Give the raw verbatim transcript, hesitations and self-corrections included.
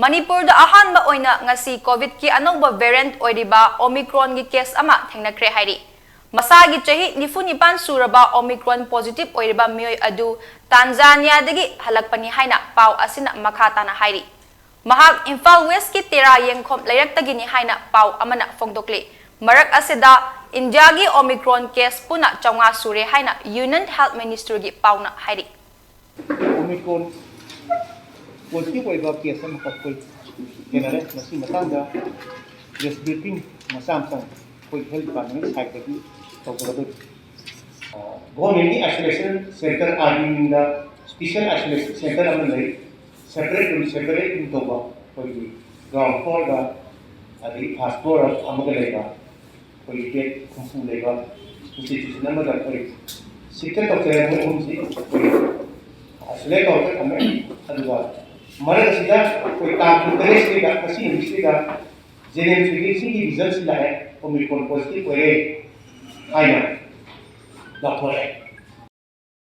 ꯃꯅꯤꯄꯨꯔꯗ ꯑꯍꯥꯟꯕ ꯑꯣꯏꯅ ꯉꯁꯤ ꯀꯣꯚꯤꯗꯀꯤ ꯑꯅꯧꯕ ꯚꯦꯔꯤꯌꯦꯟꯠ ꯑꯣꯏꯔꯤꯕ ꯑꯣꯃꯤꯀ꯭ꯔꯣꯟꯒꯤ ꯀꯦꯁ ꯑꯃ ꯊꯦꯡꯅꯈ꯭ꯔꯦ ꯍꯥꯏꯔꯤ꯫ ꯃꯁꯥꯒꯤ ꯆꯍꯤ ꯅꯤꯐꯨ ꯅꯤꯄꯥꯟ ꯁꯨꯔꯕ ꯑꯣꯃꯤꯀ꯭ꯔꯣꯟ ꯄꯣꯖꯤꯇꯤꯚ ꯑꯣꯏꯔꯤꯕ ꯃꯤꯑꯣꯏ ꯑꯗꯨ ꯇꯥꯟꯖꯥꯅꯤꯌꯥꯗꯒꯤ ꯍꯜꯂꯛꯄꯅꯤ ꯍꯥꯏꯅ ꯄꯥꯎ ꯑꯁꯤꯅ ꯃꯈꯥ ꯇꯥꯅ ꯍꯥꯏꯔꯤ꯫ ꯃꯍꯥꯛ ꯏꯝꯐꯥꯜ ꯋꯦꯁꯀꯤ ꯇꯦꯔꯥ ꯌꯦꯡꯈꯣꯝ ꯂꯩꯔꯛꯇꯒꯤꯅꯤ ꯍꯥꯏꯅ ꯄꯥꯎ ꯑꯃꯅ ꯐꯣꯡꯗꯣꯛꯂꯤ꯫ ꯃꯔꯛ ꯑꯁꯤꯗ ꯏꯟꯗꯤꯌꯥꯒꯤ ꯑꯣꯃꯤꯀ꯭ꯔꯣꯟ ꯀꯦꯁ ꯄꯨꯟꯅ ꯆꯥꯝꯃꯉꯥ ꯁꯨꯔꯦ ꯍꯥꯏꯅ ꯌꯨꯅꯤꯌꯟ ꯍꯦꯜꯊ ꯃꯤꯅꯤꯁꯇ꯭ꯔꯤꯒꯤ ꯄꯥꯎꯅ ꯍꯥꯏꯔꯤ꯫ ꯑꯣꯃꯤꯀ꯭ꯔꯣꯟ ꯄꯣꯖꯤꯇꯤꯚ ꯑꯣꯏꯕ ꯀꯦꯁ ꯑꯃꯈꯛ ꯑꯩꯈꯣꯏ ꯊꯦꯡꯅꯔꯦ꯫ ꯃꯁꯤ ꯃꯇꯥꯡꯗ ꯄ꯭ꯔꯦꯁ ꯕ꯭ꯔꯤꯐꯤꯡ ꯃꯆꯥ ꯑꯃꯇꯪ ꯑꯩꯈꯣꯏ ꯍꯦꯜꯊ ꯗꯤꯄꯥꯔꯠꯃꯦꯟꯒꯤ ꯁꯥꯏꯠꯇꯒꯤ ꯇꯧꯖꯒꯗꯣꯏꯅꯤ꯫ ꯒꯣꯔꯃꯦꯟꯒꯤ ꯑꯥꯏꯁꯣꯂꯦꯁꯟ ꯁꯦꯟꯇꯔ, ꯑꯥꯔꯃꯤ ꯃꯤꯡꯗ ꯁ꯭ꯄꯤꯁꯦꯜ ꯑꯥꯏꯁꯣꯂꯦꯁꯟ ꯁꯦꯟꯇꯔ ꯑꯃ ꯂꯩ꯫ ꯁꯦꯄꯔꯦꯠ ꯔꯨꯝ, ꯁꯦꯄꯔꯦꯠ ꯔꯨꯝ ꯇꯧꯕ, ꯑꯩꯈꯣꯏꯒꯤ ꯒ꯭ꯔꯥꯎꯟ ꯐ꯭ꯂꯣꯔꯗ ꯑꯗꯒꯤ ꯐꯥꯔꯁ ꯐ꯭ꯂꯣꯔ ꯑꯃꯒ ꯂꯩꯕ, ꯑꯩꯈꯣꯏꯒꯤ ꯕꯦꯗ ꯍꯨꯝꯐꯨ ꯂꯩꯕ ꯏꯟꯁꯇꯤꯇ꯭ꯌꯨꯁꯟ ꯑꯃꯗ ꯑꯩꯈꯣꯏ ꯁꯤꯐꯇꯦꯠ ꯇꯧꯖꯔꯦ꯫ ꯃꯣꯏ ꯑꯍꯨꯝꯁꯤ ꯑꯩꯈꯣꯏ ꯑꯥꯏꯁꯣꯂꯦꯠ ꯇꯧꯔꯒ ꯊꯝꯃꯦ꯫ ꯑꯗꯨꯒ ꯃꯔꯛ ꯑꯁꯤꯗ ꯑꯩꯈꯣꯏ ꯇꯥꯡ ꯀꯨꯟꯇꯔꯦꯠꯁꯤꯗ, ꯉꯁꯤ ꯅꯨꯃꯤꯠꯁꯤꯗ ꯖꯦꯅꯦꯝ ꯁꯤꯒꯤ ꯔꯤꯖꯜꯠꯁꯤ ꯂꯥꯛꯑꯦ, ꯑꯣꯃꯤꯀ꯭ꯔꯣꯟ ꯄꯣꯖꯤꯇꯤꯚ ꯑꯣꯏꯔꯦ ꯍꯥꯏꯅ ꯂꯥꯎꯊꯣꯔꯛꯑꯦ꯫